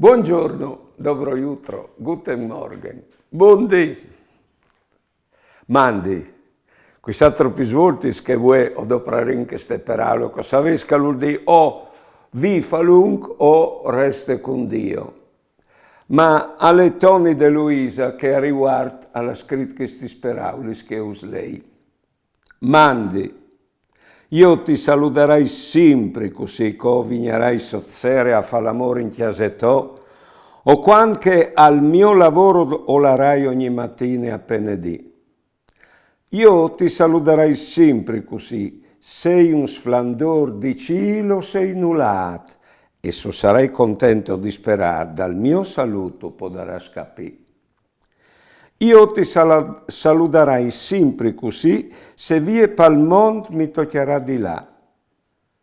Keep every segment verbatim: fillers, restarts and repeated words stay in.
Buongiorno, dobro jutro, guten Morgen, bundì, mandi. Quì sà tropis voltis che vuê o doprarìn cheste peraule, o savês che al vûl dî o vîf a lunc o reste cun Diu. Ma al è Toni de Luisa che a rivuart al à scrit chestis peraulis che us lei. Mandi. Jo ti saludarai simpri cussì, che o vignarai sot sere a fâ l'amôr in cjase tô, o cuant che al gno lavôr o larai ogni matine a pene dì. Jo ti saludarai simpri cussì, sei un sflandôr di cîl o sei nulât, e se o sarai content o disperât, dal gno salût tu podarâs capî. Jo ti sala-, saludarai simpri cussì, se vie pal mont mi tocjarà di lâ.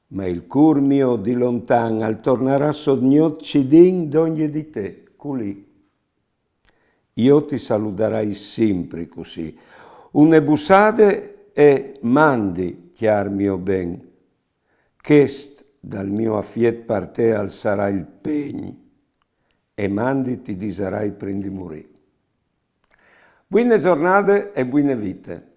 Ma il cûr gno di lontan al tornarà sot gnot cidin dongje di te, culì. Jo ti saludarai simpri cussì. Une bussade e mandi, cjâr gno ben. Chest dal gno afiet par te al sarà il pegn. E mandi ti disarai prin di murî. Buine zornade e buine vite.